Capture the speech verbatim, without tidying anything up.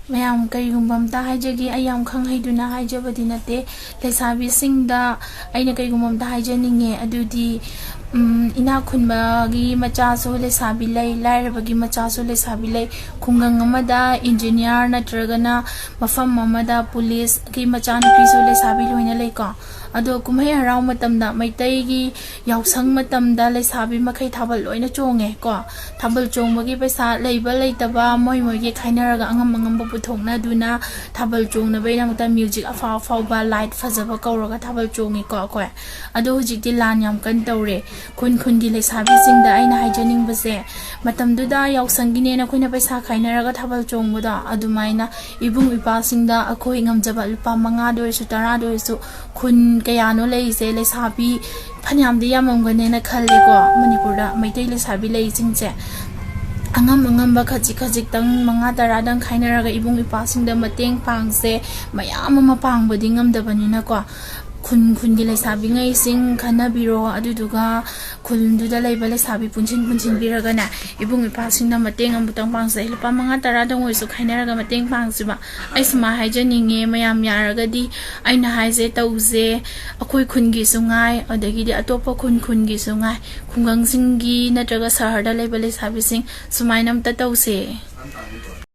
ꯃꯌꯥꯝ, ꯀꯔꯤꯒꯨꯝꯕ ꯑꯝꯇ ꯍꯥꯏꯖꯒꯦ꯫ ꯑꯩ ꯌꯥꯝ ꯈꯪ ꯍꯩꯗꯨꯅ ꯍꯥꯏꯖꯕꯗꯤ ꯅꯠꯇꯦ꯫ ꯂꯩꯁꯥꯕꯤꯁꯤꯡꯗ ꯑꯩꯅ ꯀꯔꯤꯒꯨꯝꯕ ꯑꯝꯇ ꯍꯥꯏꯖꯅꯤꯡꯉꯦ꯫ ꯑꯗꯨꯗꯤ, ꯎꯝ, ꯏꯅꯥꯛ ꯈꯨꯟꯕꯒꯤ ꯃꯆꯥꯁꯨ ꯂꯩꯁꯥꯕꯤ ꯂꯩ, ꯂꯥꯏꯔꯕꯒꯤ ꯃꯆꯥꯁꯨ ꯂꯩꯁꯥꯕꯤ ꯂꯩ꯫ ꯈꯨꯡꯒꯪ ꯑꯃꯗ ꯏꯟꯖꯤꯅꯤꯌꯥꯔ ꯅꯠꯇ꯭ꯔꯒꯅ ꯃꯐꯝ ꯑꯃꯗ ꯄꯨꯂꯤꯁꯀꯤ ꯃꯆꯥꯅꯨꯄꯤꯁꯨ ꯂꯩꯁꯥꯕꯤ ꯂꯣꯏꯅ ꯂꯩꯀꯣ꯫ ꯑꯗꯣ ꯀꯨꯝꯍꯩ ꯍꯔꯥꯎ ꯃꯇꯝꯗ, ꯃꯩꯇꯩꯒꯤ ꯌꯥꯎꯁꯪ ꯃꯇꯝꯗ ꯂꯩꯁꯥꯕꯤ ꯃꯈꯩ ꯊꯥꯕꯜ ꯂꯣꯏꯅ ꯆꯣꯡꯉꯦ ꯀꯣ꯫ ꯊꯥꯕꯜ ꯆꯣꯡꯕꯒꯤ ꯄꯩꯁꯥ ꯂꯩꯕ ꯂꯩꯇꯕ ꯃꯣꯏ ꯃꯣꯏꯒꯤ ꯈꯥꯏꯅꯔꯒ ꯑꯉꯝ ꯑꯉꯝꯕ ꯄꯨꯊꯣꯛꯅꯗꯨꯅ ꯊꯥꯕꯜ ꯆꯣꯡꯅꯕꯒꯤꯗꯃꯛꯇ ꯃ꯭ꯌꯨꯖꯤꯛ ꯑꯐꯥꯎ ꯑꯐꯥꯎꯕ, ꯂꯥꯏꯠ ꯐꯖꯕ ꯀꯧꯔꯒ ꯊꯥꯕꯜ ꯆꯣꯡꯉꯤꯀꯣ ꯑꯩꯈꯣꯏ꯫ ꯑꯗꯣ ꯍꯧꯖꯤꯛꯇꯤ ꯂꯥꯟ ꯌꯥꯝ ꯀꯟꯅ ꯇꯧꯔꯦ꯫ ꯈꯨꯟ ꯈꯨꯟꯒꯤ ꯂꯩꯁꯥꯕꯤꯁꯤꯡꯗ ꯑꯩꯅ ꯍꯥꯏꯖꯅꯤꯡꯕꯁꯦ, ꯃꯇꯝꯗꯨꯗ ꯌꯥꯎꯁꯪꯒꯤꯅꯦꯅ ꯑꯩꯈꯣꯏꯅ ꯄꯩꯁꯥ ꯈꯥꯏꯅꯔꯒ ꯊꯥꯕꯜ ꯆꯣꯡꯕꯗꯣ, ꯑꯗꯨꯃꯥꯏꯅ ꯏꯕꯨꯡ ꯏꯄ꯭ꯋꯥꯁꯤꯡꯗ ꯑꯩꯈꯣꯏ ꯉꯝꯖꯕ ꯂꯨꯄꯥ ꯃꯉꯥꯗ ꯑꯣꯏꯔꯁꯨ, ꯇꯔꯥꯗ ꯑꯣꯏꯔꯁꯨ, ꯈꯨꯟ ꯀꯌꯥꯅꯣ ꯂꯩꯔꯤꯁꯦ, ꯂꯩꯁꯥꯕꯤ ꯐꯅꯌꯥꯝꯗꯤ ꯌꯥꯝꯃꯝꯒꯅꯦꯅ ꯈꯜꯂꯦꯀꯣ꯫ ꯃꯅꯤꯄꯨꯔꯗ ꯃꯩꯇꯩ ꯂꯩꯁꯥꯕꯤ ꯂꯩꯁꯤꯡꯁꯦ ꯑꯉꯝ ꯑꯉꯝꯕ ꯈꯖꯤꯛ ꯈꯖꯤꯛꯇꯪ, ꯃꯉꯥ ꯇꯔꯥꯗꯪ ꯈꯥꯏꯅꯔꯒ ꯏꯕꯨꯡ ꯏꯄ꯭ꯋꯥꯁꯤꯡꯗ ꯃꯇꯦꯡ ꯄꯥꯡꯁꯦ꯫ ꯃꯌꯥꯝ ꯑꯃ ꯄꯥꯡꯕꯗꯤ ꯉꯝꯗꯕꯅꯤꯅꯀꯣ, ꯈꯨꯟ ꯈꯨꯟꯒꯤ ꯂꯩꯁꯥꯕꯤꯉꯩꯁꯤꯡ ꯈꯟꯅꯕꯤꯔꯣ, ꯑꯗꯨꯗꯨꯒ ꯈꯨꯜꯗꯨꯗ ꯂꯩꯕ ꯂꯩꯁꯥꯕꯤ ꯄꯨꯟꯁꯤꯟ ꯄꯨꯟꯁꯤꯟꯕꯤꯔꯒꯅꯦ, ꯏꯕꯨꯡ ꯏꯄ꯭ꯋꯥꯁꯤꯡꯅ ꯃꯇꯦꯡ ꯑꯃꯨꯛꯇꯪ ꯄꯥꯡꯁꯦ꯫ ꯂꯨꯄꯥ ꯃꯉꯥ ꯇꯔꯥꯗꯪ ꯑꯣꯏꯔꯁꯨ ꯈꯥꯏꯅꯔꯒ ꯃꯇꯦꯡ ꯄꯥꯡꯁꯤꯕ꯫ ꯑꯩ ꯁꯨꯃꯥꯏꯅ ꯍꯥꯏꯖꯅꯤꯡꯉꯦ, ꯃꯌꯥꯝ ꯌꯥꯔꯒꯗꯤ ꯑꯩꯅ ꯍꯥꯏꯁꯦ ꯇꯧꯁꯦ꯫ ꯑꯩꯈꯣꯏ ꯈꯨꯟꯒꯤꯁꯨ ꯉꯥꯏ, ꯑꯗꯒꯤꯗꯤ ꯑꯇꯣꯞꯄ ꯈꯨꯟ ꯈꯨꯟꯒꯤꯁꯨ ꯉꯥꯏ, ꯈꯨꯡꯒꯪꯁꯤꯡꯒꯤ ꯅꯠꯇ꯭ꯔꯒ ꯁꯍꯔꯗ ꯂꯩꯕ ꯂꯩꯁꯥꯕꯤꯁꯤꯡ ꯁꯨꯃꯥꯏꯅ ꯑꯝꯇ ꯇꯧꯁꯦ꯫